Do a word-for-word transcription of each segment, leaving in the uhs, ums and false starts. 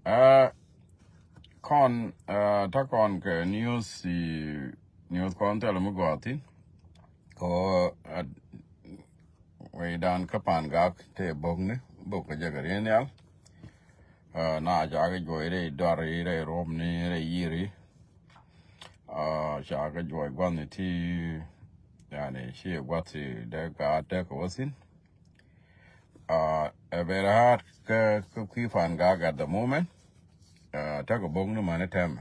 Aa, kɔn, aa, ta kɔn kɛ news, i news kɔn thilɛ mi gɔaa thi̱n. Kɛ ɣöö, aa, wecdan kä Pangak tëë bokni, bok kɛ jɛ kɛ ri̱n nhial. Aa, na ca kɛ juɔc rɛy dɔri, rɛy ruɔ̱pni, rɛy yiëri. Aa, ca kɛ juɔc gua̱thni ti, yani, ci gua̱th ti dee gaat tekɛ wä thi̱n. Aa, ɛ very hard kä, kä kui̱ Pangak at the moment. Aa, tekɛ bok ni mani tɛmɛ.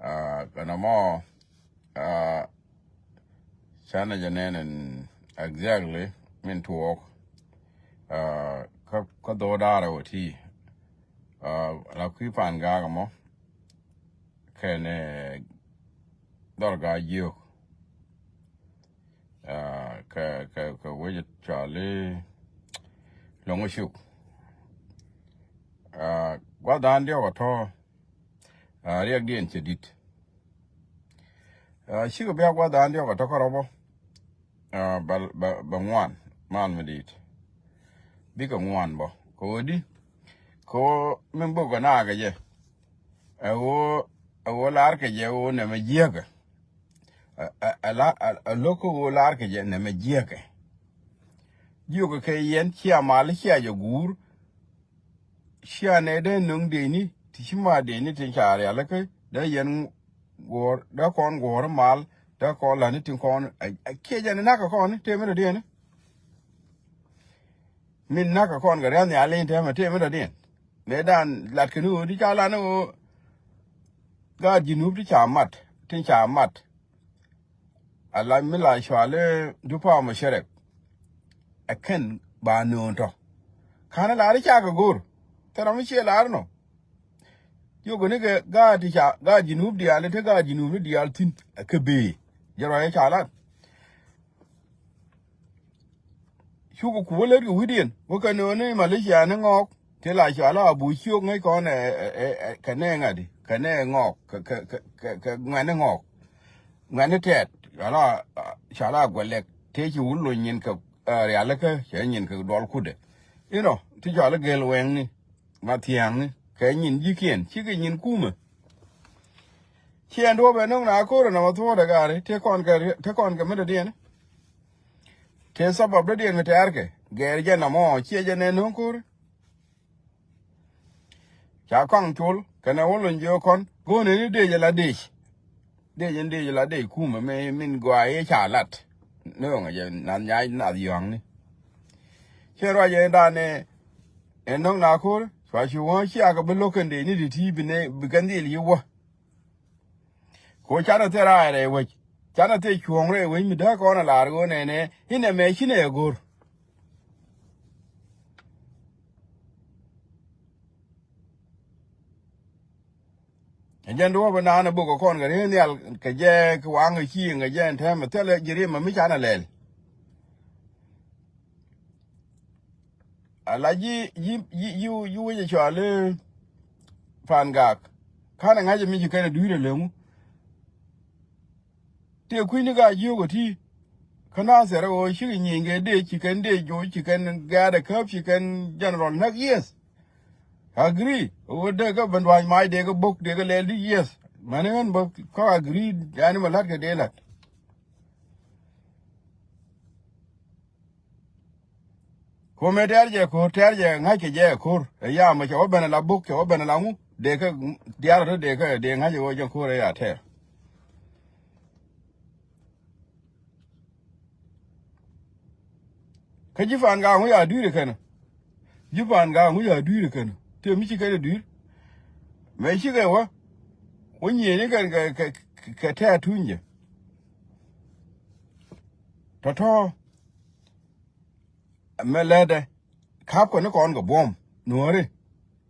Aa, kɛnɛ mɔ, aa, canɛ jɛ nɛn in exactly min tuɔɔk. Aa, kä, kä dhok da̱rɛ wä ti. Aa, la kui̱ Pangak mɔ kɛnɛ dhɔr Gaa Jiök. Aa, kɛ, kɛ, kɛ wec cɔali Loŋ Cuk. Aa, gua̱thdan diɔ̱k ɛ tɔ̱, aa, riɛkdiɛn cɛ di̱t. Aa, cikɛ bia gua̱thdan diɔ̱k ɛ tɔ̱ kärɔ̱ bä. Aa, bɛ, bɛ, bɛ ŋuan mal mi di̱i̱t. Bikɛ ŋuan bä kɛ ɣöö di, kɛ ɣöö min bok kɛ naakɛ jɛ. Ɛ ɣöö, ɛ ɣöö lar kɛ jɛ ɣöö nɛmɛ jiäkɛ. Ɛ, ɛ, ɛ la, ɛ, ɛ lo̱k kä ɣöö lar kɛ jɛ nɛmɛ jiäkɛ. Jiökɛ kɛ yɛn cia mal cia jɛ guur. Cia nɛ dee nöŋ dee ni ti ci ma dee ni ti ca rialikä dee yɛn guɔ̱ɔ̱r dee kɔn guɔ̱ɔ̱r mal dee kɔn la̱ni ti kɔn. Ɛ, ɛ kiɛ jɛ ni nakä kɔn ni tëë mi dɔ̱diɛn ni. Min nakä kɔn kɛ riath nhial in tɛmɛ tëë mi dɔ̱diɛn. Mëë dan lat kɛ ni ɣöö di ca lan ni ɣöö gaat Jinub ti ca mat, tin ca mat. A la mi la cuali Dupa Musharraf. Ɛ kɛn ba nööŋ tɔ. Ka̱n lar i̱ cakɛ go̱r. Thil ram mi ciɛ lar nɔ. Yogɛ ni kɛ gaat ti ca, gaat Jinub diaal, te gaat Jinub ni diaal thi̱n. Ɛ kɛ bee. Jɛ rɔy ɛ ca lat. Cukɛ kuwä lät kɛ wi̱diɛn wä kɛ nööni Malaysia ni ŋɔɔk. Ti la cɔal a Abu Ciök ŋäc kɔn ɛ, ɛ, ɛ, ɛ, kɛ nɛ ŋa̱di, kɛ nɛ ŋɔɔk, kɛ, kɛ, kɛ, kɛ, kɛ ŋuɛ̈ni ŋɔɔk. Ŋuɛ̈ni tɛɛt, cɔal a, cɔal a Guɛlɛk, tëë ci wul lo̱c nyin kɛ, ɛ, rialikä, cɛ nyin kɛ duɔl kutdɛ. Inɔ, ti cɔal a Gel Wɛŋni, ma thia̱a̱ŋni, kɛ nyin ji̱kiɛn, cikɛ nyin kumɛ. Ciɛn duɔ̱ɔ̱p ɛ no̱ŋ na ko̱r ɛ nɔmɔ thuɔ̱ɔ̱dɛ gaari, tëë kɔn kɛ, tëë kɔn kɛ mi dɔ̱diɛn. Tëë sabab dɔ̱diɛn mi tɛɛrkɛ, gɛɛr jɛ nɔmɔ, ciɛ jɛ nɛ no̱ŋ ko̱r. Ca kɔaŋ col kɛnɛ wä lony jiök kɔn go̱o̱nɛ ni dec ala dec. Dec in dec ala dec kumɛ mi min gɔaa i̱ ca lat. Ni ɣöŋɛ jɛ nath nyac nath yɔ̱a̱ŋni. Cɛ ruac ɛ danɛ ɛ no̱ŋ na ko̱r cua ci wäŋ ciakɛ bi lo̱k kɛn dec ni ti ti bi nɛ bi kɛn dhil yi wä. Ko canɛ thil raar rɛy wec. Canɛ thil cuɔ̱ɔ̱ŋ rɛy wec mi dee kɔn a lar ɣöö nɛnɛ inɛ mɛ cinɛ ɛ go̱r. Ɛ jɛn duɔ̱ɔ̱p in naan ɛ bok ɛ kɔn kɛ ri̱eŋ nhial kɛ jɛ kɛ waŋ ɛ cieŋ kɛ jɛ ɛn tɛmɛ thilɛ ji̱ ri̱mɛ mi canɛ lɛl. Ala ji̱, ji̱, ji̱, ji̱, ji̱ wec ɛ cɔal i̱ Pangak. Ka̱n ɛ ŋa̱c ɛ mi ci kɛn ɛ dui̱r ɛ leŋu. Tëë kui̱ni ka jiök ɛ ti. Kä Nathɛr ɛ ɣöö cikɛ nyieny kɛ dee ci kɛn dee joc ci kɛn gɛ̈ɛ̈t ɛ käp ci kɛn general näk, yes. Agree ɛ ɣöö dee kä ben dua̱ny mac dee kä bok dee kä lɛl di, yes. Mani ɣän bä kä agree yani mɛ la̱t kɛ dee la̱t. Kumɛ tɛr jɛ ko̱r, tɛr jɛ ŋa̱ckɛ jɛ ko̱r. Ɛ yamɛ cɛ wä ben ala bok, cɛ wä ben ala ŋu. Dee kä diaal rɔ dee kä dee ŋa̱ckɛ wä jɛ ko̱r ɛ ya tɛr. Kä ji̱ Pangak ŋu ya dui̱r kɛn. Ji̱ Pangak ŋu ya dui̱r kɛn. Tëë mi ci kɛn dui̱r. Mɛ cikɛ wä. Wä nyieni kɛn kɛ, kɛ, kɛ tɛɛr tuny jɛ. Tɔ̱tɔ̱. Mɛ lɛtdɛ. Ka̱pkɛ ni kɔn kɛ buɔ̱m. Nuɔ̱ri.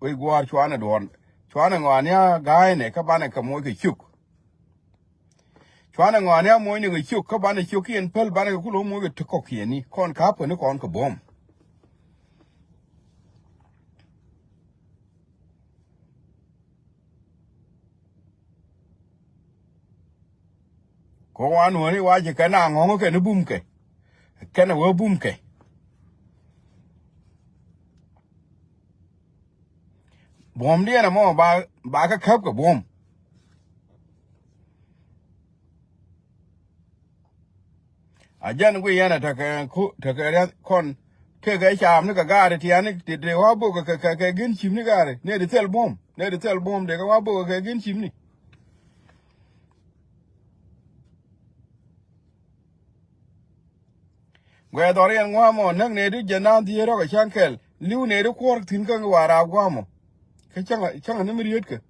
Wec gua̱a̱r cuanɛ duɔ̱ɔ̱r. Cuanɛ ŋɔaani a ga̱a̱cnɛ kä banɛ kɛ moc kɛ cuk. Cuanɛ ŋɔaani a moc ni kɛ cuk kä banɛ cuk kiɛn päl banɛ kɛ kulɛ moc kɛ ti kɔ̱kiɛni. Kɔn ka̱pkɛ ni kɔn kɛ buɔ̱m. Ko wan wani wa ci kɛn a ŋɔŋ kɛn bumkɛ. Kɛn a wä bumkɛ. Buɔ̱mdiɛn ɛmɔ ba, ba kä käp kɛ buɔ̱m. A jɛn guiyɛn ɛ tekɛ ku, tekɛ riath kɔn. Kɛ kɛ caam ni kɛ gaari tiani ti, ti wa bok kɛ, kɛ, kɛ gin cim ni gaari. Nɛ di thil buɔ̱m, nɛ di thil buɔ̱m, dee kɛ wa bok kɛ gin cim ni. Guɛ dhɔriɛn ŋuamɔ näk nɛ di jɛ nan dhieer rɔk ɛ can kɛl. Li̱w nɛ di kuɔr thi̱n kä Warap guamɔ. Kä cäŋ, cäŋ ni mi rietkɛ.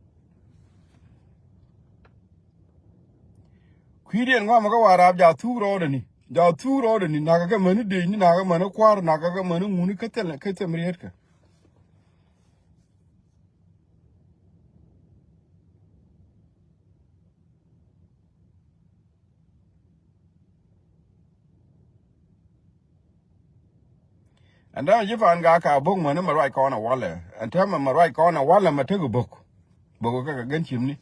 Kui̱diɛn ŋuamɔ kä Warap ja thuk rɔɔdɛ ni. Ja thuk rɔɔdɛ ni. Nakä kɛ mäni dec ni, nakä mäni kua̱r, nakä kɛ mäni ŋuni kä thil, kä thil mi rietkɛ. Ɛn täämɛ ji̱ Pan Gak ka bok mäni mɛ ruac kɔn ɛ walɛ. Ɛn täämɛ mɛ ruac kɔn ɛ walɛ mɛ tek bok. Bok kɛ kɛ gɛn cimni.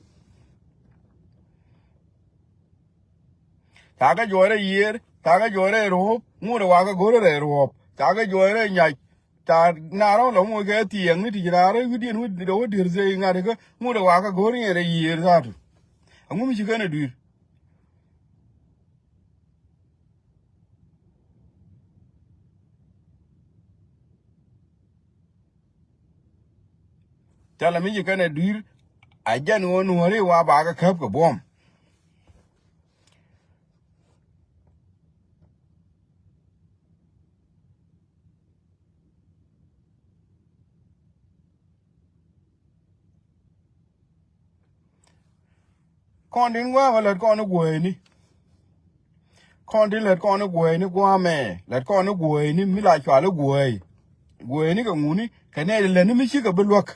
Cakɛ juɔrɛ yiër, cakɛ juɔrɛ ruɔ̱p, ŋut ɛ wakɛ go̱rɛ rɛ ruɔ̱p. Cakɛ juɔrɛ nyac, ca na rɔ̱ lɔ ŋut kɛ thiɛŋni ti ci na rɔ̱ wi̱diɛn wi̱diɛn wi̱diɛn zey ŋa̱t kä ŋut ɛ wakɛ go̱rɛ rɛ yiër zatu. Aŋu mi ci kɛn ɛ dui̱r. Thilɛ mi ci kɛn ɛ dui̱r. A jɛn ɣöö nuɔ̱ɔ̱ri wa ba kɛ käp kɛ buɔ̱m. Kɔn tin guamɛ lät kɔn i̱ guäyni. Kɔn tin lät kɔn i̱ guäyni guamɛ lät kɔn i̱ guäyni mi la cual i̱ guäy. Guäyni kɛ ŋuni kɛ nɛy ti lät ni mi cikɛ bi luäk.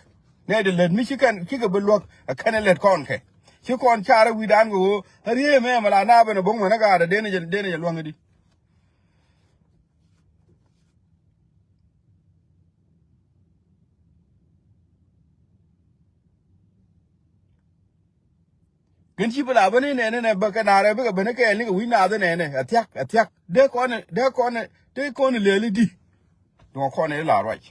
Nɛy ti lät mi cikɛ, cikɛ bi luäk ɛ kɛn i̱ lät kɔn kɛ. Ci kɔn carɛ wi̱dan kɛ ɣöö a riee mɛ mɛ la na ben ɛ bo̱ŋ mɛn i̱ gaatɛ den i̱ jɛ, den i̱ jɛ luäŋ i̱di. Gin ci bi la bä ni nɛnɛ nɛ bä kɛ naarɛ bikɛ ben ni kɛɛl ni kɛ wi̱c naath nɛnɛ a thiak a thiak dee kɔn dee kɔn dee kɔn lɛli di. Duŋ kɔn ila ruac.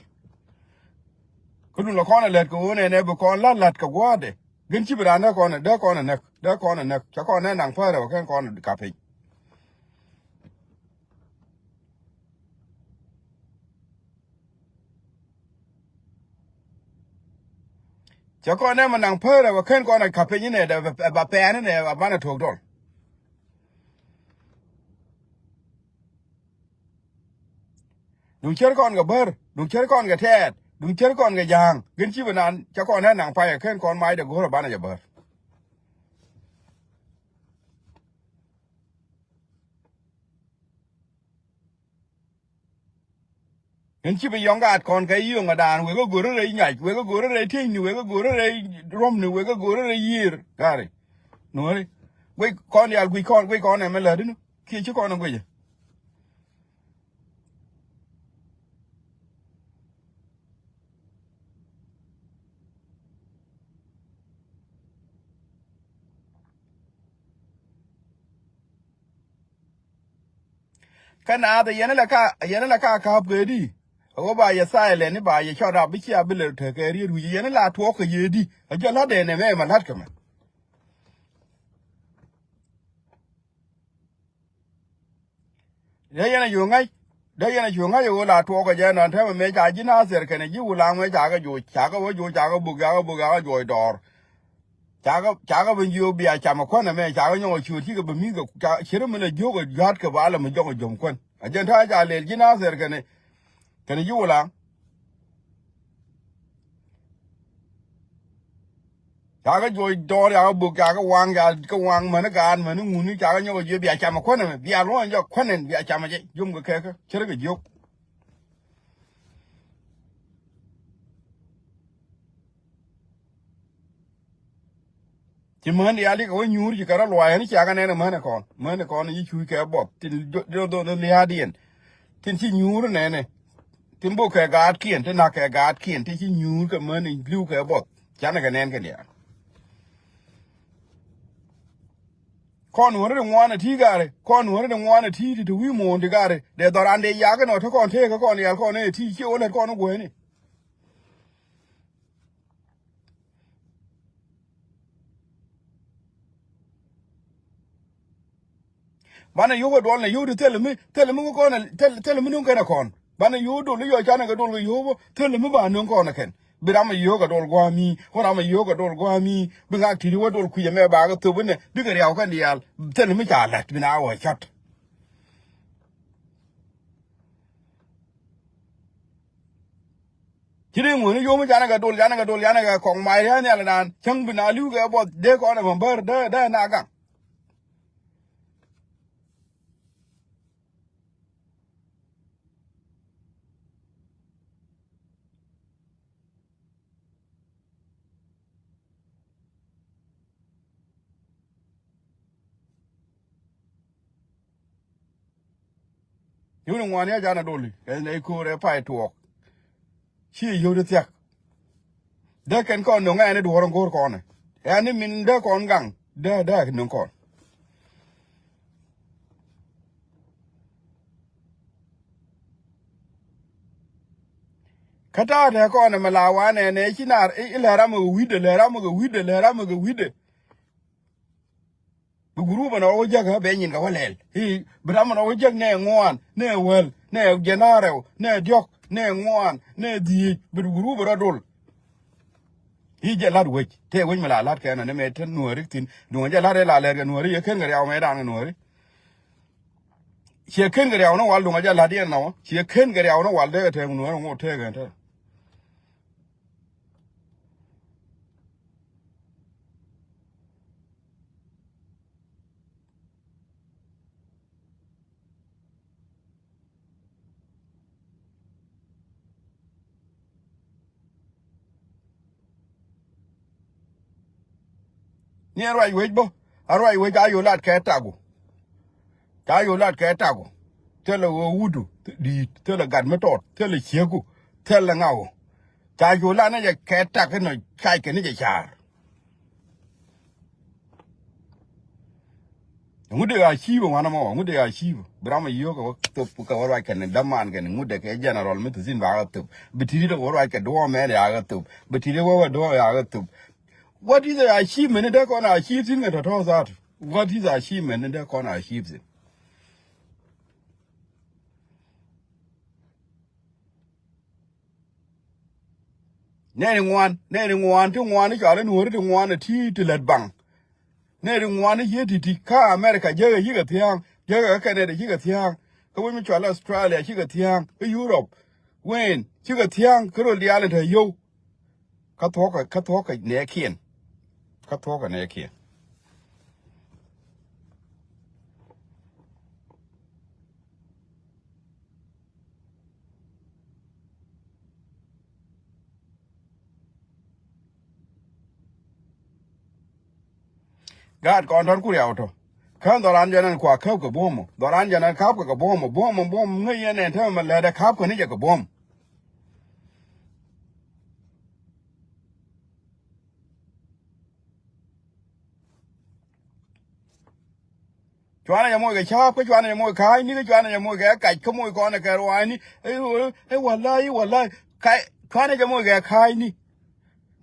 Kä duŋ la kɔn lɛt kɛ ɣöö nɛnɛ bi kɔn la la̱t kɛ gua̱a̱dɛ. Gin ci bi raan dee kɔn dee kɔn näk dee kɔn näk ca kɔn nɛ naŋ päärɛ wä kɛn kɔn kap piny. Cɛ kɔn nɛ mɛ naŋ päärɛ wä ken kɔn ɛ ka̱p piny inɛ dɛ ba pɛɛn inɛ a banɛ to̱k dɔl. Duŋ cär kɔn kɛ bär, duŋ cär kɔn kɛ tɛɛt, duŋ cär kɔn kɛ ja̱a̱ŋ. Gin ci bi naan cɛ kɔn nɛ naŋ payɛ ken kɔn macdɛ go̱o̱r a banɛ jɛ bär. Ŋän ci bi yɔŋ gaat kɔn kɛ yio̱ŋ a daan wek kä go̱rä rɛy nyac wek kä go̱rä rɛy tiecni wek kä go̱rä rɛy ruɔ̱mni wek kä go̱rä rɛy yiër gari. Nuɔ̱ri guic kɔn diaal guic kɔn guic kɔn ɛmɛ lätdini kiɛ ci kɔn ɛ guic ɛ. Kä naath ɛ yɛn ɛ lɛ ka ɛ yɛn ɛ lɛ ka ka̱p kɛ di. Ɛ ɣöö ba yɛ thaayɛ lɛni ba yɛ cɔt rap bi cia bi lɛ tekɛ riet wi̱c ɛ yɛn ɛ la tuɔɔk kɛ yee di. Ɛ jɛ la̱t ɛn ɛmɛ ɛmɛ la̱t kɛ mɛ. Dee yɛn a cu ŋa̱c dee yɛn a cu ŋa̱c ɛ ɣöö la tuɔɔk kɛ jɛ nɔn täämɛ mëë ca ji̱ Nathir kɛnɛ ji̱ Wulaŋ mëë ca kɛ joc ca kɛ wä joc ca kɛ buk ca kɛ buk ca kɛ joc dɔɔr. Cakɛ cakɛ bi jiök bia cam ɛ kuän ɛmɛ cakɛ nyɔk ɛ ciöt cikɛ bi mi̱th kɛ ca ciet ɛmɛn ɛ jiök ɛ jua̱a̱t kɛ ba lɛ mi jɔk ɛ jom kuän. A jɛn ta̱a̱ ca lɛl ji̱ Nathir kɛnɛ kɛnɛ ji̱ Wulaŋ. Cakɛ juɔc dɔɔr cakɛ bök cakɛ waŋ cakɛ waŋ mäni gaat mäni ŋuni cakɛ nyɔk ɛ jiök bia cam ɛ kuän ɛmɛ bia luɔ̱ny jɔk kuän ɛn bia cam ɛ jɛ jom kɛ kɛkɛ ce̱tkɛ jiök. Ci män diaal ikɛ wä nyuur ci kɛ rɔ luac ni ciakɛ nɛn män kɔn män kɔn ci cuc kɛ buɔth tin dhon lia̱a̱diɛn. Tin ci nyuur nɛnɛ tin bok kɛ gaatkiɛn tin nak kɛ gaatkiɛn tin ci nyuur kɛ män li̱w kɛ buɔth. Canɛ kɛ nɛn kɛ diaal. Kɔn wä ri ŋuan ɛ ti gari kɔn wä ri ŋuan ɛ ti ti ti wi̱i̱ muɔ̱ɔ̱n ti gari dee dhɔran dee yak inɔ te kɔn teek kɛ kɔn diaal kɔn ɛ ti ci wä lät kɔn guäni. Banɛ yio̱w kɛ duɔl nɛ yio̱w ti thilɛ mi, thilɛ mi kɔn, thilɛ, thilɛ mi nuŋ kɛn ɛ kɔn. Banɛ yio̱w dol i̱ yɔc canɛ kɛ dol kɛ yio̱w bä, thilɛ mi ba nuŋ kɔn ɛ kɛn. Bi ram a yio̱w kɛ dol gua̱a̱mi, wä ram a yio̱w kɛ dol gua̱a̱mi. Bi ŋak ti̱ti̱ wä dol kui̱c ɛmɛ ba kɛ thop inɛ, bikɛ riaw kɛn diaal. Thilɛ mi ca la̱t, bi na wä cɔt. Ci di ŋuäni yom canɛ kɛ dol, canɛ kɛ dol, canɛ kɛ kɔŋ mac ria̱a̱n nhial inan. Cäŋ bi na li̱w kɛ buɔth, dee kɔn ɛ mɛ bär, dee, dee na gaŋ. Yuni ŋuani a jana doli kɛ nɛ iko̱o̱r ɛ pay tuɔɔk. Ci yio̱w ti thiak. Dee kɛn kɔn no̱ŋ ɛn i̱ duɔ̱ɔ̱r in go̱o̱r kɔn ɛ. Ɛn i̱ min dee kɔn gaŋ. Dee, dee no̱ŋ kɔn. Kä ta̱a̱ tɛ kɔn ɛmɛ la wanɛ nɛ ci nar i̱ lɛ ram ɛ wi̱cdɛ, lɛ ram ɛ wi̱cdɛ, lɛ ram ɛ wi̱cdɛ. Bi gurup ɛn ɔ wä jäk ɛ bɛ nyin kɛ wä lɛl i̱ bi ram ɛn ɔ wä jäk nɛ ŋuan nɛ wäl nɛ jɛn a rɛw nɛ diɔ̱k nɛ ŋuan nɛ dhiec bi gurup ɛ rɔ dol. I̱ jɛ la̱t wec tëë wec mi la la̱t kɛ nɔ ni mɛ te nuɔ̱ɔ̱ri thi̱n duŋ jɛ la̱t ɛ la lɛr kɛ nuɔ̱ɔ̱ri yɛ ken kɛ riaw mɛ dan kɛ nuɔ̱ɔ̱ri. Ciɛ ken kɛ riaw ni wal duŋ a jɛ la̱t yɛn nɔ ciɛ ken kɛ riaw ni wal dee kɛ tɛɛŋ nuɔ̱ɔ̱ri ŋot tëë kɛ te. Ni ɛ ruac wec bä, a ruac wec a yolat kɛ taku. Ca yolat kɛ taku. Thilɛ ɣöö wudu di̱i̱t, thilɛ gat mi tɔt, thilɛ cieku, thilɛ ŋaku. Ca yolat ni jɛ kɛ tak inɔ cac kɛ ni jɛ ca̱a̱r. Ŋut dee a chief ŋuan ɛmɔ, ŋut dee a chief. Bi ram a yio̱o̱k kɛ wä thop kɛ wä ruac kɛn däman kɛn ŋut dee kɛ general mi thi̱thi̱n ba kɛ thop. Bi ti̱ti̱ dee wä ruac kɛ duɔ̱ɔ̱m mɛn ya kɛ thop. Bi ti̱ti̱ wä wä duɔ̱ɔ̱m ya kɛ thop. What is the achievement in dee kɔn a achieve thi̱n kɛ tɔ̱tɔ̱ that? What is the achievement in dee kɔn a achieve thi̱n? Nɛni ŋuan, nɛni ŋuan, ti ŋuan, ti cɔal in nuɔ̱ɔ̱ri ti ŋuan, ti, ti lät baŋ. Nɛni ŋuan, ti yiee ti ti, kä America, jiäkɛ cikɛ thia̱a̱ŋ, jiäkɛ kä Canada, cikɛ thia̱a̱ŋ, kä wec mi cɔal Australia, cikɛ thia̱a̱ŋ, kä Europe, wen, cikɛ thia̱a̱ŋ, kä rol diaal in te yio̱w. Kä thuɔ̱kä, kä thuɔ̱kä nɛɛkiɛn. Kä thuɔ̱kä nɛɛkiɛn. Gaat kɔn tɔn ku riaw tɔ. Kä dhɔran jɛn ɛn kua käp kɛ buɔ̱mɔ. Dhɔran jɛn ɛn käp kɛ kɛ buɔ̱mɔ. Buɔ̱mɔ, buɔ̱mɔ ŋäc yɛn ɛn täämɛ mɛ lɛt ɛ käp kɛ ni jɛ kɛ buɔ̱m. Cuanɛ jɛ moc kɛ ca̱a̱p, kä cuanɛ jɛ moc kɛ ka̱a̱cni, kä cuanɛ jɛ moc kɛ kac, kä moc kɔn ɛ kɛ ruaacni. Ɛ, ɛ, ɛ, walay, walay. Kac, cuanɛ jɛ moc kɛ ka̱a̱cni.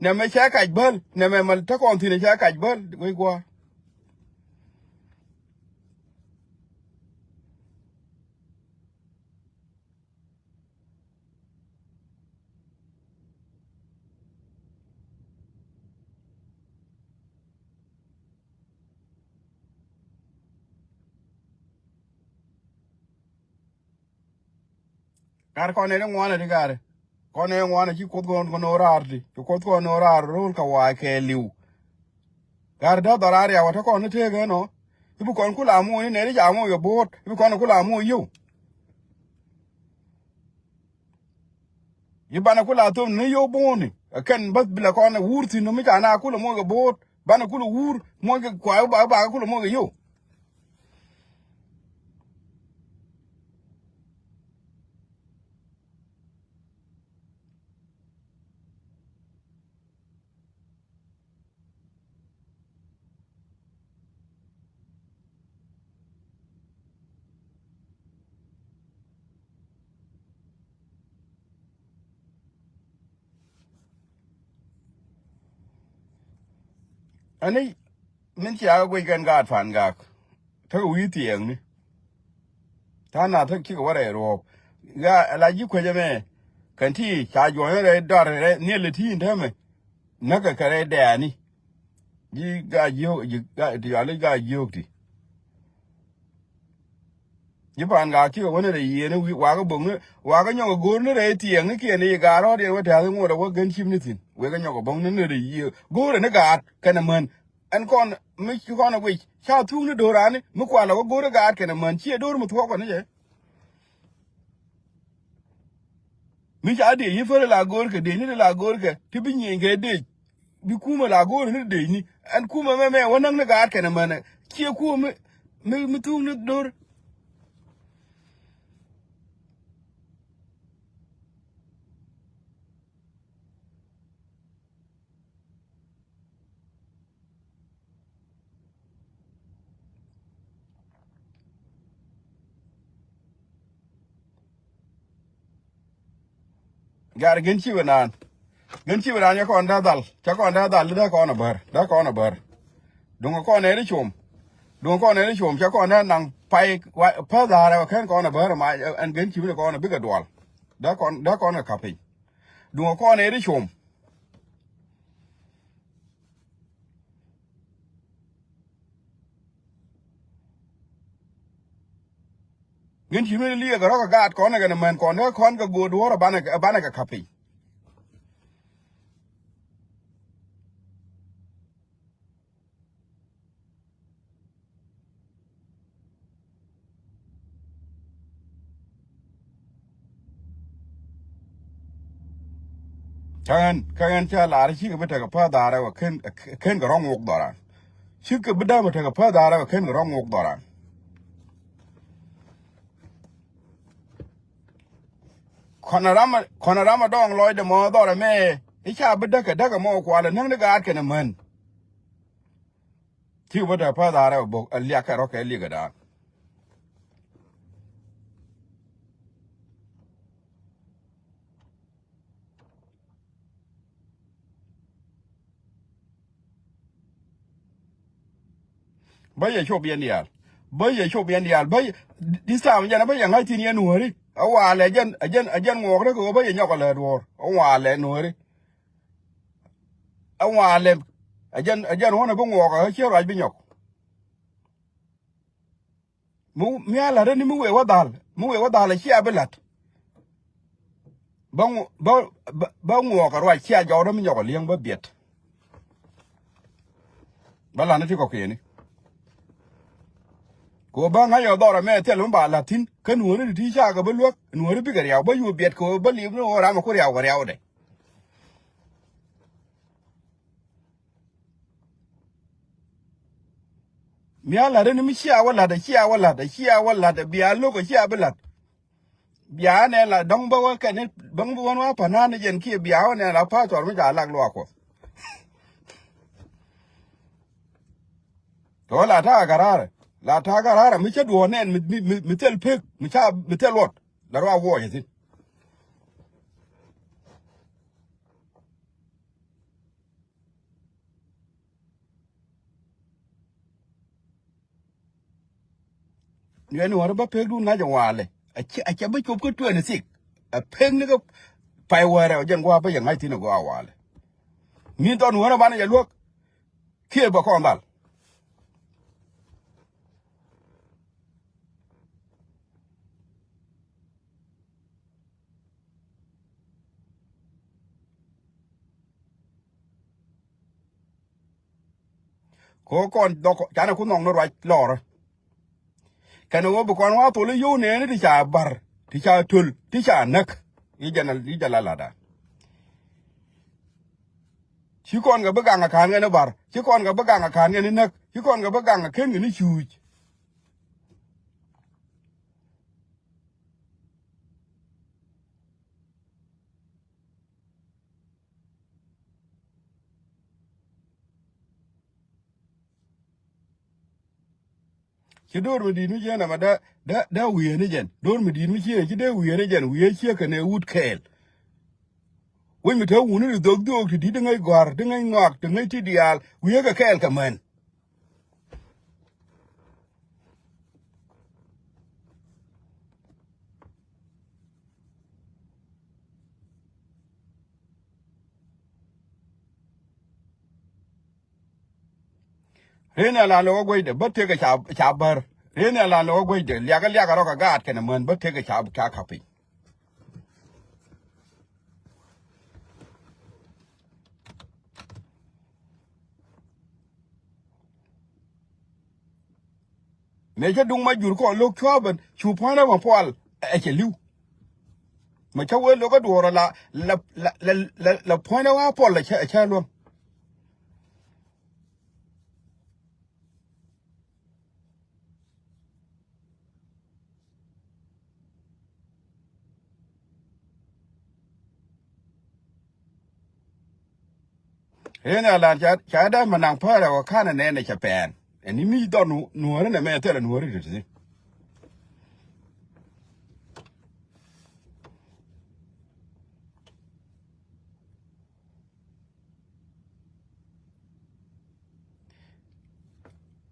Nɛmɛ cɛ kac bäl, nɛmɛ mal te kɔn thi̱n ɛ cɛ kac bäl, wec gua̱a̱. Gat kɔn nɛni ŋuanɛ ti gat. Kɔn nɛni ŋuanɛ ci Kuoth kɔn kɔn ɣöö raar ti. Ci Kuoth kɔn ɣöö raar ro̱o̱l kɛ wa̱a̱ kɛɛliw. Gat dee dhɔr a riaw a te kɔn ni tëëk ɛn ɔ. I̱ bi kɔn kula moc ni nɛy ti ca moc kɛ bo̱o̱t. I̱ bi kɔn kula moc yio̱w. I̱ banɛ kula thom ni yio̱w bo̱o̱ni. Ɛ kɛn bäth bilɛ kɔn ɛ wur thi̱n ni mi ca na kula moc kɛ bo̱o̱t. Banɛ kula wur moc kɛ kua i̱ ba, i̱ ba kula moc kɛ yio̱w. Ani min cia kɛ guic kɛn gaat pan gak. Tekɛ wi̱i̱ thiɛɛkni. Ta̱a̱ nath tek cikɛ wä rɛy ruɔ̱ɔ̱p. Ɣaa la ji̱ kuecä mɛ. Kɛn ti ca juɔ̱ɔ̱ny rɛy dɔr rɛy nhiɛl ti in täämɛ. Näkɛ kɛ rɛy dɛɛni. Ji̱ gaa jiök, ji̱ gaa ti yuali gaa jiök ti. Ji̱ pa̱a̱n gaa cikɛ wä ni rɛy yiëëni wi̱i̱ wakä bo̱kni wakä nyɔk ɛ go̱o̱rni rɛy thiɛɛŋni kiɛn i̱ gaa rɔ̱ɔ̱t yɛn wä tɛ̈th i̱ ŋot ɛ wä gen cim ni thi̱n. Wekɛ nyɔk ɛ bo̱kni ni rɛy yiëë go̱o̱rɛ ni gaat kɛnɛ män. Ɛn kɔn mi ci kɔn ɛ guic ca thuk ni do̱raani mi kualɛ wä go̱o̱rɛ gaat kɛnɛ män ciɛ do̱r mi thuɔ̱k kɔn i̱ cɛ. Mi ca dec yi fäl la go̱o̱rkɛ dec ni ti la go̱o̱rkɛ ti bi nyieny kɛ dec. Bi kumä la go̱o̱rɛ ni dec ni ɛn kumä mɛmɛ wä näk ni gaat kɛnɛ mänɛ ciɛ kumä mi mi thuk ni do̱r. Gat gin ci bi naan. Gin ci bi naan cɛ kɔn dee dhal. Cɛ kɔn dee dhal dee kɔn a bär. Dee kɔn a bär. Duŋ kɔn ɛ ri com. Duŋ kɔn ɛ ri com cɛ kɔn dee naŋ pay. Pä dhaarɛ kɛn kɔn a bär ma ɛn gin ci bi ni kɔn a bikɛ dual. Dee kɔn dee kɔn a kap piny. Duŋ kɔn ɛ ri com. Gin ci mi liɛk rɔ̱ kɛ gaat kɔn kɛ ni män kɔn kɛ kɔn kɛ go̱o̱r duɔ̱ɔ̱r banɛ banɛ kɛ ka̱p piny. Kä ɣän kä ɣän cä lar cikɛ bi tekɛ päth dhaarɛ wä ken ken kɛ rɔ̱ŋ wok dhɔran. Cikɛ bi dämɛ tekɛ päth dhaarɛ wä ken kɛ rɔ̱ŋ wok dhɔran. Kɔnɛ ramɛ kɔnɛ ramɛ dɔŋ lɔcdɛ mɔ dhɔrɛ mɛ i̱ ca bi däkɛ däkɛ mɔ kualɛ näŋ ni gaat kɛnɛ män. Ci wä te päth dhaarɛ bok a liak kɛ rɔ kɛ liek a daan. Bä yɛ cop yɛn diaal. Bä yɛ cop yɛn diaal bä yɛ this time jɛn a bä yɛ ŋa̱c thi̱n yɛn nuääri. A walɛ jɛn a jɛn a jɛn ŋuɔɔk rɛ kɛ ɣöö bä yɛ nyɔk a lät wuɔ̱ɔ̱r a walɛ nuääri. A walɛ a jɛn a jɛn ɣɔn a bä ŋuɔɔk a ɣä ciɛ ruac bi nyɔk. Mi mi a la̱t ni mi wee wä dhal mi wee wä dhal a cia bi la̱t. Bä ŋu bä bä bä ŋuɔɔk a ruac cia jɔwdä mi nyɔk a li̱eŋ bä biɛt. Bä la̱t ni ti kɔkiɛni. Kɛ ɣöö bä ŋa̱c ɛ dhɔr ɛmɛ thil mi ba la̱t thi̱n kä nuɔ̱ɔ̱ri ti ti cakɛ bä luäk nuɔ̱ɔ̱ri bikɛ riaw bä yuɔ̱ɔ̱p biɛt kɛ ɣöö bä liip ni ɣöö ram ɛ ku riaw kɛ riawdɛ. Mi a la̱t ɛn mi cia wä la̱t ɛ cia wä la̱t ɛ cia wä la̱t ɛ bia lo̱k ɛ cia bi la̱t. Bia nɛ la dɔ̱ŋ bä wä kɛn i̱ dɔ̱ŋ bä wän wä pa̱n naan i̱ jɛn kiɛ bia wä nɛ la pa̱a̱thɔr mi ca lak luaak Kuɔth. Kɛ wä la ta̱a̱ kɛ raarɛ la ta̱a̱ kɛ raarɛ mi cä duɔ̱ɔ̱r nɛn mi mi mi thil pek mi ca mi thil luɔt la ruaak wuɔɔc ɛ thi̱n. Yɛn wärä bä pekdun ŋa̱c ɛ walɛ a cɛ a cɛ bä cop kä twenty six. A pek ni kä pay wärɛ ɔ jɛn gua̱a̱ bä yɛ ŋa̱c thi̱n ɛ gua̱a̱ walɛ. Min thɔn wärä banɛ jɛ luäk kiɛ bä kɔn dhal. Kɛ ɣöö kɔn dhɔk canɛ ku nhɔk ni ruac lɔɔrä. Kɛnɛ ɣöö bi kɔn wa thol i̱ yio̱w nɛɛni ti ca bar ti ca töl ti ca näk. I̱ jɛ la i̱ jɛ la la̱tda. Ci kɔn kɛ bi gaŋ a ka̱n kɛn i̱ bar ci kɔn kɛ bi gaŋ a ka̱n kɛn i̱ näk ci kɔn kɛ bi gaŋ a ken kɛn i̱ cuuc. Ci do̱r mi di̱i̱t mi ciɛ nɛmɛ dee dee dee wiee ni jɛn do̱r mi di̱i̱t mi ciɛ ci dee wiee ni jɛn wiee ciɛ kɛnɛ wut kɛɛl. Wec mi te wuni ti dhok dhiok ti di̱t ti ŋäc gɔ̱a̱r ti ŋäc ŋɔak ti ŋäc ti diaal wiee kɛ kɛɛl kɛ män. Rin ɛ lan lɛ wä guecdɛ bä tëkɛ ca, ca bär. Rin ɛ lan lɛ wä guecdɛ liakä liakä rɔ kɛ gaat kɛnɛ män bä tëkɛ ca, ca ka̱p piny. Mëë cä duŋ ma jur kɔn lo̱k cua̱bän cu puɔ̱nydä ma pual ɛ cɛ li̱w. Ma cä wee lo̱k kä duɔ̱ɔ̱r la, la, la, la, la, la puɔ̱nydä wa puɔl ɛ cä, ɛ cä luäŋ. Ëë nɛ lan ca, ca dee ma naŋ päärɛ wä ka̱n ɛ nɛn ɛ cɛ pɛɛn. Ɛn ni mi dhɔr nu-, nuɔ̱ɔ̱ri nɛ mɛ thilɛ nuɔ̱ɔ̱ri ti ti.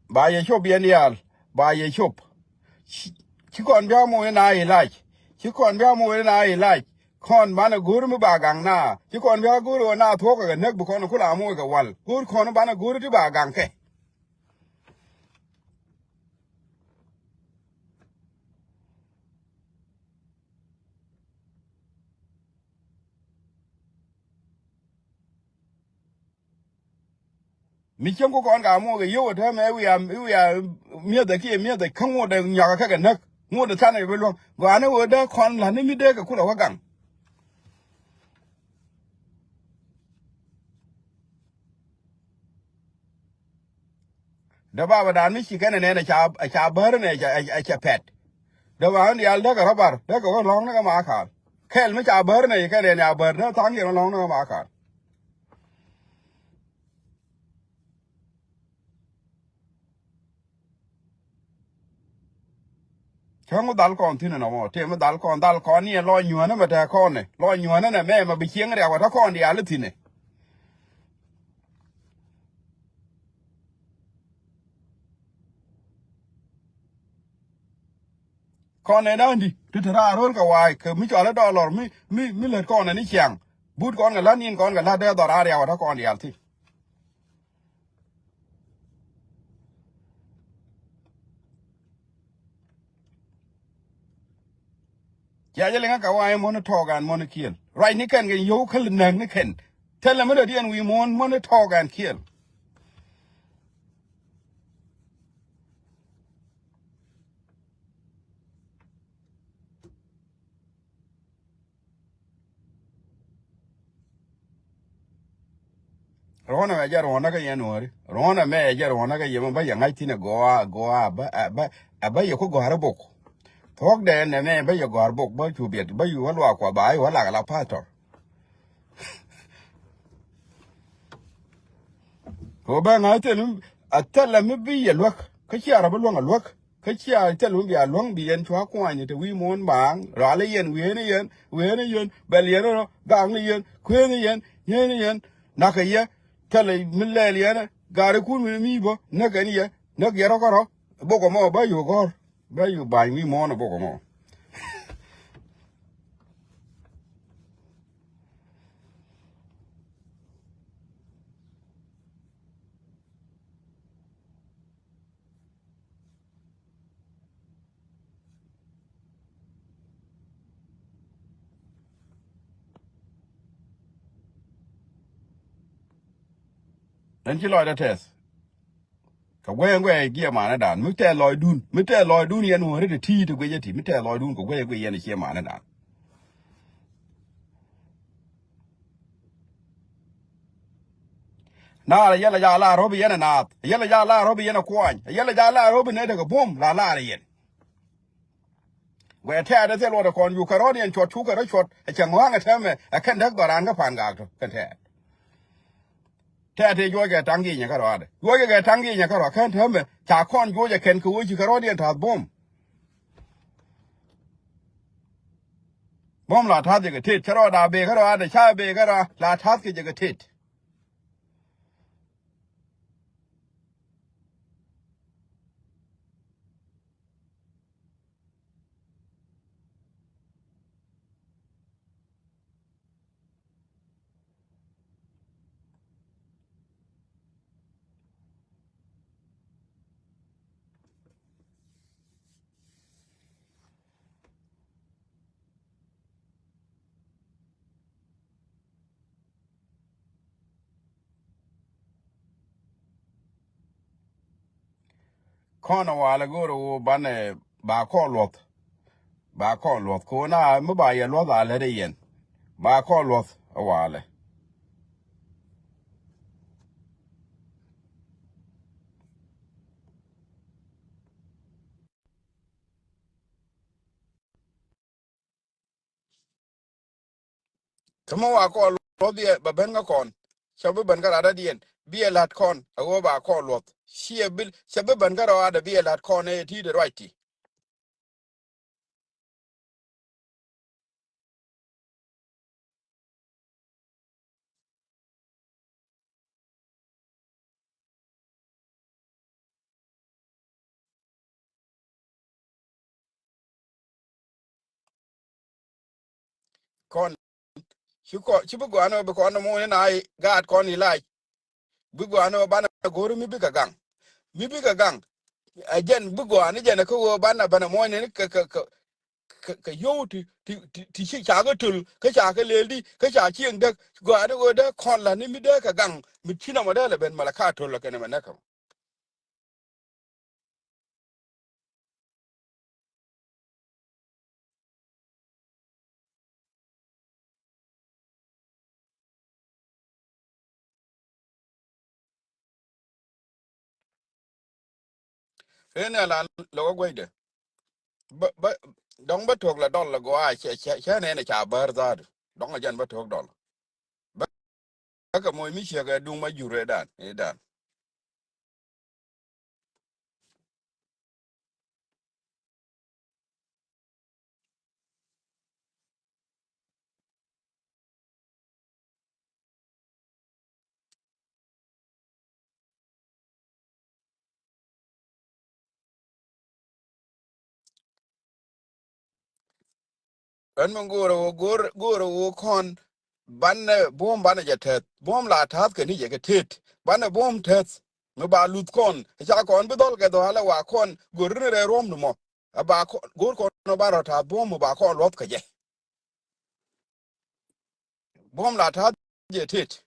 Ba yɛ cop yɛn yal, ba yɛ cop. Ci, ci kɔn bia moc na ilac. Ci kɔn bia moc na ilac. Kɔn banɛ go̱o̱r mi ba gaŋ na. Ci kɔn bia go̱o̱r ɣöö na thuɔ̱k kɛ kɛ näk bi kɔn kula moc kɛ wal. Go̱o̱r kɔn banɛ go̱o̱r ti ba gaŋ kɛ. Mi cieŋ ku kɔn ka muɔk ɛ yio̱w ɛ täämɛ wiaa, wiaa mi̱eth ɛ kiɛ mi̱eth ɛ kä ŋot ɛ nyɔak ɛ kɛ kɛ näk. Ŋot ɛ than ɛ bi luäŋ. Gɔaa ni ɣöö dee kɔn la̱t ni mi dee kɛ kulɛ wä gaŋ. Dee babadan mi ci kɛn ɛ nɛn ɛ ca, ɛ ca bäär ɛnɛ ɛ ca, ɛ ca pɛt. Dee ba ɣän diaal dee kɛ rɔ bar dee kɛ wä lɔ̱ŋ ni kɛ ma kaal. Kɛl mi ca bäär ɛnɛ ci kɛn ɛ nɛn ɛ a bäär dee tha̱a̱ŋ ci rɔ lɔ̱ŋ ni kɛ ma kaal. Cäŋ mi dhal kɔn thi̱n ɛnɔ mɔ tëë mi dhal kɔn dhal kɔn ni ɛ lɔ nyuäänä mɛ tɛ̈ kɔn ɛ lɔ nyuäänä nɛ mɛ mɛ bi cieŋ riak wä tɔ̱ kɔn diaal i̱ thi̱n ɛ. Kɔn ɛ da̱ŋ di ti te raar ro̱l kɛ wa̱a̱ kɛ mi cɔal i̱ dɔlɔr mi, mi, mi lät kɔn ɛ ni ciaŋ. But kɔn kɛ la̱t ni̱n kɔn kɛ la̱t dee dhɔr raar riak wä tɔ̱ kɔn diaal thi̱n. Cia jɛ liŋä kɛ wa̱a̱ i̱ muɔ̱n i̱ tɔɔk ɛn muɔ̱n i̱ kiɛl. Ruac ni kɛn kɛ yio̱w kä näk ni kɛn. Thilɛ mi dɔ̱diɛn wi̱i̱ muɔ̱n muɔ̱n i̱ tɔɔk ɛn kiɛl. Ruɔ̱n ɛmɛ jɛ ruɔ̱n näkä yɛn nuɔ̱ɔ̱ri. Ruɔ̱n ɛmɛ jɛ ruɔ̱n näkä yɛn bä yɛ ŋa̱c thi̱n ɛ gɔaa gɔaa bä, bä, bä yɛ ku gɔ̱a̱r ɛ bok. Thuɔ̱kdɛ ɛn ɛmɛ bä yɛ gɔ̱a̱r bok bä cu biɛt bä yu wä luaak kuɔth ba yu wä lak ala pastor. Kɛ ɣöö bɛ ŋa̱c thil mi, a thilɛ mi bi yɛ luäk kä cia rɔ bi luäŋ a luäk. Kä cia thil mi bia luäŋ bi yɛn cua kuany te wi̱i̱ muɔ̱ɔ̱n maaŋ rɔalä yɛn wi̱eeni yɛn wi̱eeni yɛn bɛl yɛn rɔ gaŋni yɛn kueeni yɛn nyieeni yɛn. Nakä yɛ thilɛ mi lɛl yɛn gaari kun wi̱ni mi bä näk ɛn yɛ näk yɛ rɔ kärɔ. Bok ɛmɔ bä yuk gɔ̱r bä yuk ba̱ny wi̱i̱ muɔ̱ɔ̱n a bok ɛmɔ. Ɛn ci lɔcdä tɛth. Kɛ guɛy ɛn guɛy giɛ manädan mi tɛth lɔcdun mi tɛth lɔcdun yɛn wä ri ti ti ti guic ɛ ti mi tɛth lɔcdun kɛ guɛy ɛn guɛy yɛn ɛ ciɛ manädan. Naar yɛl a ja la ro̱pi yɛn a naath yɛl a ja la ro̱pi yɛn a kuany yɛl a ja la ro̱pi nɛ tekɛ buɔ̱m la lar yɛn. Guɛ tɛɛt ɛ thil luɔt ɛ kɔn yuk kɛ rɔ̱t yɛn cuɔt cuk kɛ rɔ cuɔt ɛ cɛ ŋɔ̱a̱ŋ ɛ tɛmɛ ɛ kɛn däk dhɔran kä pa̱n gaak tɔ kɛn tɛɛt. Tɛɛt tëë juɔc kɛ taŋ gi̱i̱nyɛ kärɔadɛ juɔc kɛ taŋ gi̱i̱nyɛ kärɔa kɛn tɛmɛ ca kɔn juɔc ɛ kɛn kɛ wec ci kɛ rɔ̱t yɛn ta̱th buɔ̱m. Buɔ̱m la ta̱th yɛ kɛ tet cä rɔɔda bëë kärɔa dee ca bëë kärɔa la ta̱th kɛ jɛ kɛ tet. Kɔn ɛ walɛ go̱o̱rɛ ɣöö banɛ ba kɔn luɔth. Ba kɔn luɔth ko̱n a mi ba yɛ luɔth a lät ɛ yɛn. Ba kɔn luɔth ɛ walɛ. Kä mi wa kɔn luɔth biɛ bɛ ben kä kɔn. Cɛ bi ben kä rat dadiɛn biɛ lat kɔn a ɣöö ba kɔn luɔth. Ciɛ bi cɛ bi ben kä rat dadiɛn biɛ lat kɔn ɛ ti de ruac ti. Kɔn ci kɔn ci bi gɔaa ni ɣöö bi kɔn ni muɔ̱ɔ̱n in a gaat kɔn ilac. Bi gɔaa ni ɣöö banɛ go̱o̱r mi bikɛ gaŋ. Mi bikɛ gaŋ. Ɛ jɛn bi gɔaa ni jɛn kä ɣöö banɛ banɛ muɔ̱ɔ̱n in kɛ kɛ kɛ kɛ kɛ yio̱w ti ti ti ti ci ca kɛ töl kä ca kɛ leel di kä ca cieŋ däk. Gɔaa ni ɣöö dee kɔn la̱t ni mi dee kɛ gaŋ mi ci nɔmɔ dee lɛ ben mɛ lɛ ka töl lɛ kɛn mɛ näk kɛ. Ren a la lɔk a guecdɛ. Bä bä dɔŋ bä tuɔk la dɔl la gɔaa cɛ cɛ cɛ nɛn a ca bär dhaadu. Dɔŋ a jɛn bä tuɔk dɔl. Bä kɛ moc mi ciek ɛ duŋ ma jur ɛ dan ɛ dan. Ɣän mi go̱o̱rä ɣöö go̱o̱r go̱o̱rä ɣöö kɔn banɛ buɔ̱m banɛ jɛ tɛth buɔ̱m la ta̱th kɛ ni jɛ kɛ tet banɛ buɔ̱m tɛth. Mi ba luth kɔn ca kɔn bi dhɔl kɛ dhɔalɛ wa kɔn go̱r ni rɛ ruɔ̱m ni mɔ. A ba kɔn go̱o̱r kɔn ba rɔ ta̱th buɔ̱m mi ba kɔn luɔth kɛ jɛ. Buɔ̱m la ta̱th jɛ tet.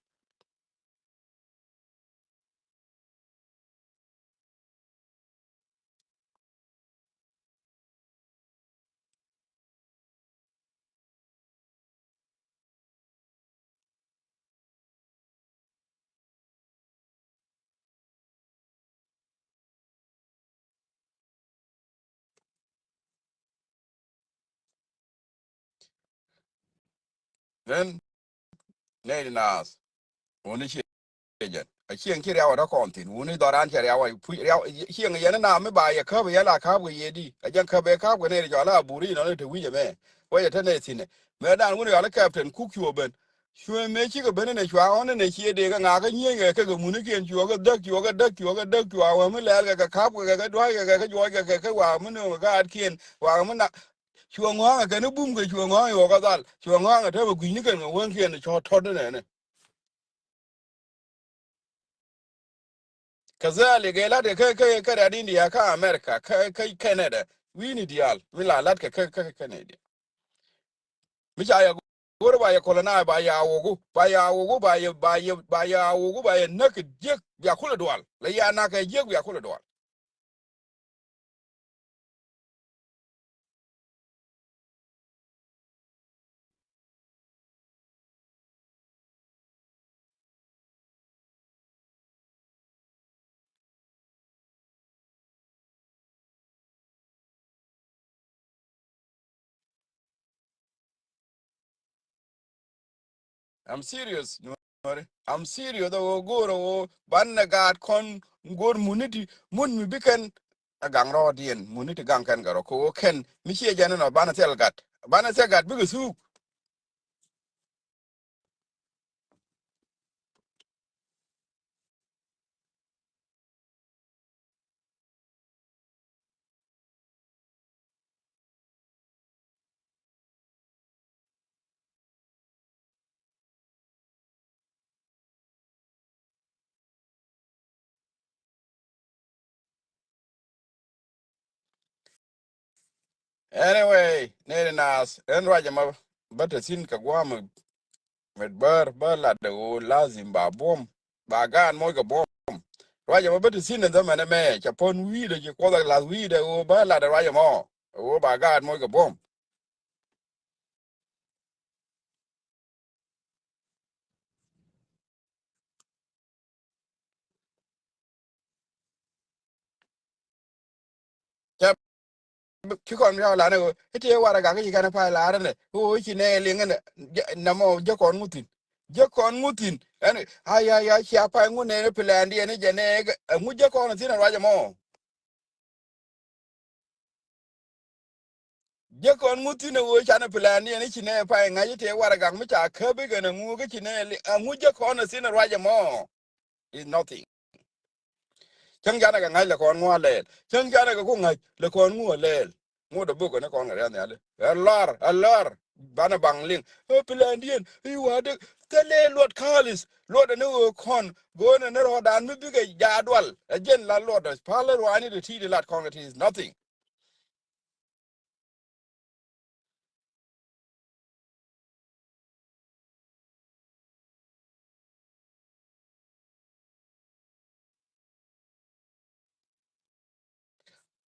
Then nɛy di naath wuni ciɛ jɛn a cieŋ ci riaw a dɔ̱ kɔn thi̱n wuni dhɔran cɛ riaw a puc riaw cieŋ yɛn na mi ba yɛ käp yɛ la käp kɛ yɛ di a jɛn käp ɛ käp kɛ nɛy di cɔal a buri nɔni te wi̱c ɛmɛ. Wecɛ te nɛy thi̱n ɛ mɛ dan wuni yɔal a captain kuk cuɔ ben. Cuɛ mëë cikɛ ben inɛ cua ɣɔn inɛ ciɛ dee kɛ ŋakä nyieenykɛ kɛ kɛ munikiɛn cuɔkɛ dhäk cuɔkɛ dhäk cuɔkɛ dhäk cua wä mi lɛɛl kɛ kɛ ka̱p kɛ kɛ kɛ dua̱ckɛ kɛ kɛ juɔckɛ kɛ kɛ wakä mi nööŋ kɛ gaatkiɛn wakä mi na. Cua ŋɔ̱a̱ŋɛ kɛn i̱ bumkɛ cua ŋɔ̱a̱ŋɛ ɣɔkä dhal cua ŋɔ̱a̱ŋɛ täämɛ gui̱cni kɛn kɛ wäŋkiɛn cɔ̱t tɔ̱t inɛnɛ. Kɛ dhɛɛl i̱ gɛ la̱t kɛ kɛ kɛ rɛ̈t India kä America kä kä Canada wi̱i̱ni diaal mi la la̱t kɛ kä kä Canada. Mi ca yɛ go̱r ba yɛ colonize ba yɛ awoku ba yɛ awoku ba yɛ ba yɛ ba yɛ awoku ba yɛ näk kɛ jiäk bia kulɛ dual la yɛ anak kɛ jiäk bia kulɛ dual. I'm serious, Nuɔri. I'm serious. Ɣöö go̱o̱r ɣöö banɛ gaat kɔn go̱o̱r muniti mun mi bi kɛn a gaŋ rɔɔdiɛn muniti gaŋ kɛn kɛ rɔ kɛ ɣöö kɛn mi ciɛ jɛn inɔ banɛ thil gat banɛ thil gat bikɛ thuuk. Anyway, nɛy di naath ɛn ruac ɛmɔ bä te thi̱n kɛ gua̱a̱m. Mɛt bär bä lat de ɣöö lazim ba buɔ̱m ba gaan moc kɛ buɔ̱m. Ruac ɛmɔ bä ti thi̱n ɛn dhämɛn ɛmɛ, cɛ puɔ̱n wi̱i̱dɛ, ci Kuoth ɛ lath wi̱i̱dɛ ɣöö bä lat ɛ ruac ɛmɔ. Ɣöö ba gaat moc kɛ buɔ̱m. Cɛ ci kɔn mi a lanɛ ɣöö i̱ ti waragak i̱ ci kɛn pay la̱r ɛnɛ ɣöö i̱ ci nɛ liŋ ɛnɛ. Nɛmɔ jɛ kɔn ŋuthin. Jɛ kɔn ŋuthin ɛn ay ay ay cia pay ŋut nɛ ni plan diɛn i̱ jɛ nɛ ɛŋu jɛ kɔn thi̱n ɛ ruac ɛmɔ. Jek kɔn ŋuthin ɛ ɣöö canɛ plan ni ɛn i̱ ci nɛ pay ŋa̱c i̱ tëë waragak mi ca käp i̱ kɛn ɛ ŋu kä ci nɛ li ɛŋu jek kɔn ɛ thin ɛ ruac ɛmɔ. Is nothing. Cäŋ canɛ kɛ ŋa̱c lɛ kɔn ŋu a lɛɛl. Cäŋ canɛ kɛ ku ŋa̱c lɛ kɔn ŋu a lɛɛl. Ŋut ɛ buk kɛn i̱ kɔn kɛ riath nhiali ɛ lɔr ɛ lɔr. Banɛ baŋ liŋ ɛ plan diɛn i̱ wa̱a̱ dek thilɛ luɔt kalis luɔt ɛn i̱ ɣöö kɔn go̱o̱n ɛn i̱ rɔɔdan mi bikɛ jaadual ɛ jɛn la luɔt ɛ pal i̱ ruaani ti ti di lat kɔn kɛ ti is nothing.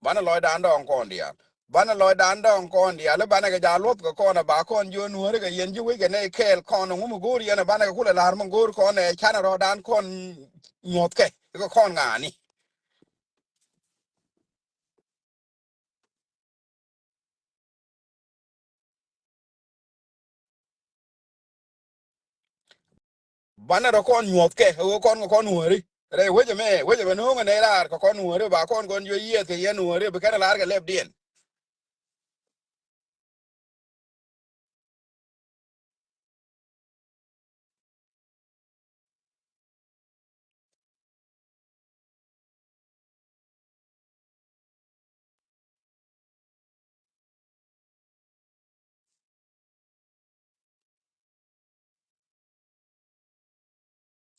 Banɛ lɔcdan dɔ̱ŋ kɔn diaal. Banɛ lɔcdan dɔ̱ŋ kɔn diaal i̱ banɛ kɛ ja̱ luɔ̱th kɛ kɔn ɛ ba kɔn jiö nuääri kɛ yɛn ji̱ wec kɛ nɛy kɛɛl kɔn ɛ ŋu mi go̱o̱r yɛn ɛ banɛ kɛ kulɛ la̱r mi go̱o̱r kɔn ɛ canɛ rɔ̱dan kɔn nyuɔ̱thkɛ kɛ kɔn ŋa̱a̱ni. Banɛ rɔ kɔn nyuɔth kɛ ɣöö kɔn kɛ kɔn nuɔ̱ɔ̱ri rɛy wecɛ mɛ wecɛ mɛ no̱o̱ŋɛ nɛy raar kɛ kɔn nuɔ̱ɔ̱ri ba kɔn kɔn juɛ yiɛth kɛ yɛn nuɔ̱ɔ̱ri bi kɛn raar kɛ lɛpdiɛn.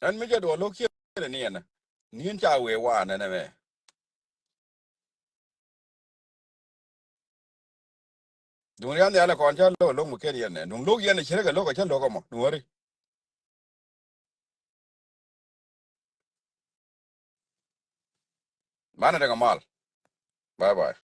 Ɛn mi jɛ duɔ lo̱k ciet ni ɛn ni ɛn ca wee waan ɛn ɛmɛ. Duŋ rian nhial ɛ kɔn cä lo̱k lo̱k mi ken yɛn nɛ duŋ lo̱k yɛn ɛ ci rɛ kɛ lo̱k ɛ cä lo̱k ɛmɔ duŋ wäri. Banɛ tekɛ mal. Bye bye.